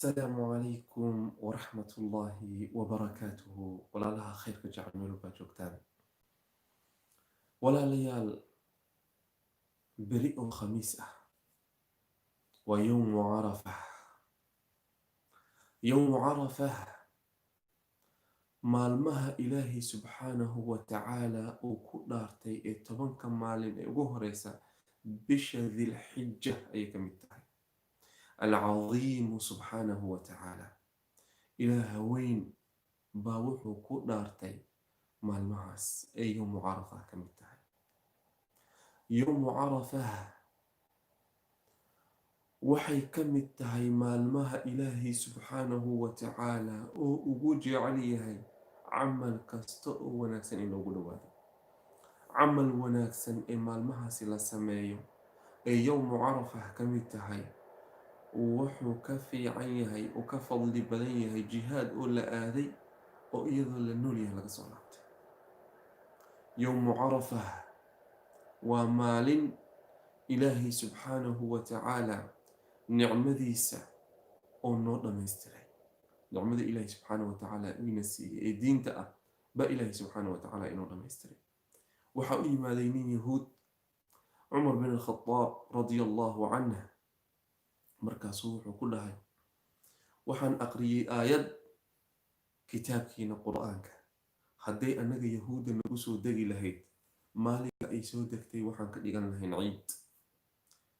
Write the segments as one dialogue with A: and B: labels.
A: Asalaamu calaykum waraxmatullaahi wabarakaatuhu. Walaalaha khayrka jecel, meel baa joogtaan, walaalayaal, beri oo Khamiis ah waa Yowmu Carafa. Yowmu Carafa, maalmaha Ilaahay subxaanahu wa tacaala uu ku dhaartay ee 10-ka maalin ee ugu horeysa bisha Dilxija ayay ka mid tahay. Alcadiimu subxaanahu wa tacaala, Ilaaha weyn baa wuxuu ku dhaartay maalmahaas ee Yowmu Carafa ka mid tahay. Yowmu Carafa waxay ka mid tahay maalmaha Ilaahay subxaanahu wa tacaala oo ugu jecel yahay camal kasta oo wanaagsan in loogu dhawaado. Camal wanaagsan ee maalmahaasi la sameeyo ee Yowmu Carafa ka mid tahay wuxuu ka fiican yahay oo ka fadli badan yahay jihaad oo la aaday oo iyadoo la nool yahay laga soo laabtay. Yowmu Carafa waa maalin Ilaahay subxaanahu wa tacaala nicmadiisa oo noo dhammaystiray. Nicmada Ilaahay subxaanahu wa tacaala ina siiyey ee diinta ah baa Ilaahay subxaanahu wa tacaala inoo dhammaystiray. Waxaa u yimaaday nin Yahuud Cumar bin Alkhadaab radia Allahu canh. Markaasuu wuxuu ku dhahay: "Waxaan aqriyey aayad kitaabkiina Qur-aanka. Hadday annaga Yahuudda nagu soo degi lahayd, maalinka ay soo degtay waxaan ka dhigan lahayn ciid."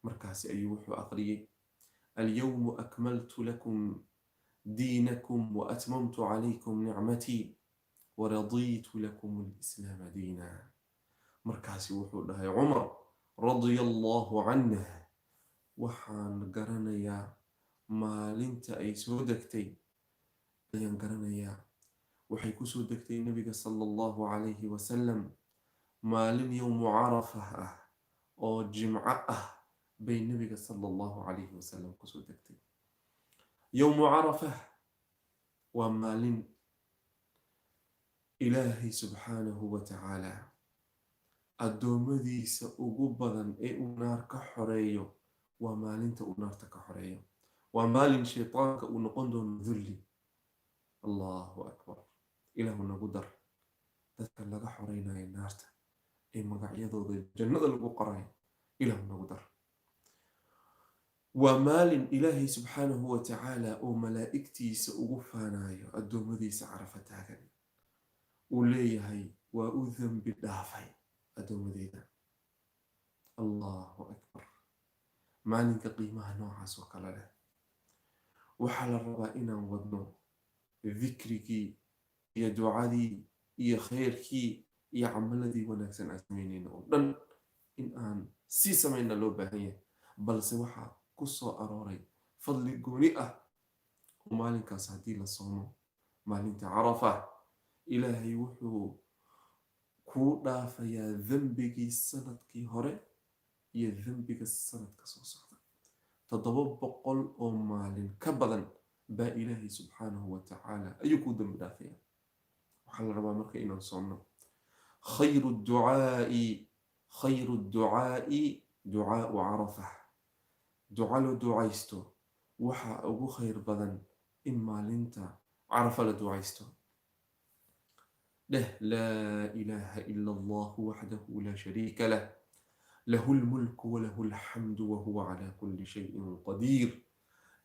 A: Markaasi ayuu wuxuu aqriyey: "Alyawmu akmaltu lakum diinakum wa atmamtu calaykum nicmatii waradiitu lakum alislaama diina." Markaasi wuxuu dhahay Cumar radia Allahu canh: "Waxaan garanayaa maalinta ay soo degtay, ayaan garanayaa. Waxay kusoo degtay Nabiga sala Allahu calayhi wasalam maalin Yowmu Carafa ah oo Jimco ah bay Nabiga sala Allahu calayhi wasalam kusoo degtay." Yowmu Carafa waa maalin Ilaahay subxaanahu wa tacaala addoommadiisa ugu badan ee uu naar ka xoreeyo. Waa maalinta uu naarta ka xoreeyo. Waa maalin shaytaanka uu noqon doono dulli. Allahu akbar! Ilaahu nagu dar dadka laga xoreynayo naarta ee magacyadooda jannada lagu qorayo. Ilaahu nagu dar. Waa maalin Ilaahay subxaanahu wa tacaala oo malaa'igtiisa ugu faanayo addoommadiisa Carafa taagan, uu leeyahay: "Waa u dembi dhaafay addoommadeyda." Allahu akbar! Maalinka qiimaha noocaas oo kale leh waxaa la rabaa inaan wadno dikrigii iyo ducadii iyo khayrkii iyo camaladii wanaagsan aan samaynayno oo dhan in aan sii samayna loo baahan yahay. Balse waxaa ku soo arooray fadli gooni ah oo maalinkaas haddii la soomo, maalinta Carafa, Ilaahay wuxuu kuu dhaafayaa dembigii sanadkii hore iyo dembiga sanadka soo socda. 700 oo maalin ka badan baa Ilaahay subxaanahu wa tacaala ayuu kuu dembi dhaafaya. Waxaa la rabaa marka inaan soomno. Khayru ducaai, khayru ducaa'i ducaau Carafa. Duca loo ducaysto waxaa ugu khayr badan in maalinta Carafa la ducaysto. Dheh: "Laa ilaaha ila Allahu waxdahu laa shariika lah, lahu lmulku walahu alxamdu wahuwa calaa kulli shayin qadiir."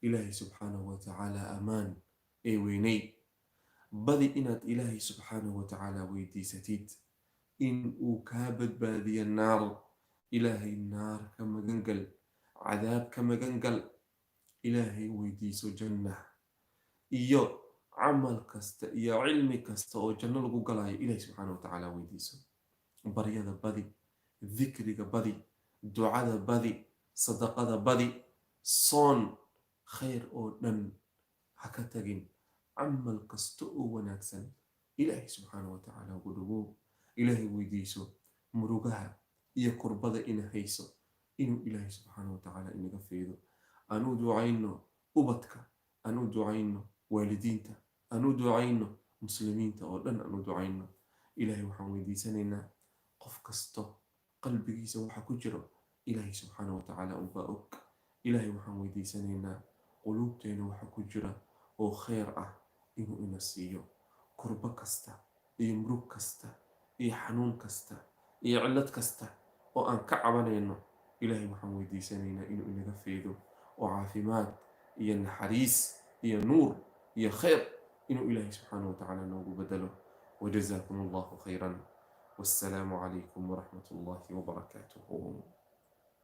A: Ilaahay subxaanahu wa tacaala amaan ee weynay. Badi inaad Ilaahay subxaanahu wa tacaala weydiisatid in uu kaa badbaadiyo naar. Ilaahay naar ka magangal, cadaab ka magangal. Ilaahay weydiiso janna iyo camal kasta iyo cilmi kasta oo janno lagu galayo. Ilaahay subxaana wa tacaala weydiiso. Baryada badi, dikriga badi, ducada badi, sadaqada badi, soon, khayr oo dhan ha ka tagin. Camal kasta oo wanaagsan Ilaahay subxaana wa tacaala ugu dhawow. Ilaahay weydiiso murugaha iyo kurbada ina hayso inuu Ilaahay subxaana wa tacaala inaga faydo. Aan u ducayno ubadka, aan u ducayno waalidiinta, aan u ducayno muslimiinta oo dhan, aan u ducayno. Ilaahay waxaan weydiisanaynaa qof kasto qalbigiisa waxa ku jiro Ilaahay subxaana wa tacaala unbaa og. Ilaahay waxaan weydiisanaynaa. Quluubteena waxa ku jira oo khayr ah inuu ina siiyo. Kurbo kasta iyo murug kasta iyo xanuun kasta iyo cillad kasta oo aan ka cabanayno, Ilaahay waxaan weydiisanaynaa inuu inaga feedo, oo caafimaad iyo naxariis iyo nuur iyo khayr inuu Ilaahay subxaana wa tacaala noogu bedelo. Wajazaakum Allahu khayran, wassalaamu calaykum waraxmat Allahi wabarakaatuhu.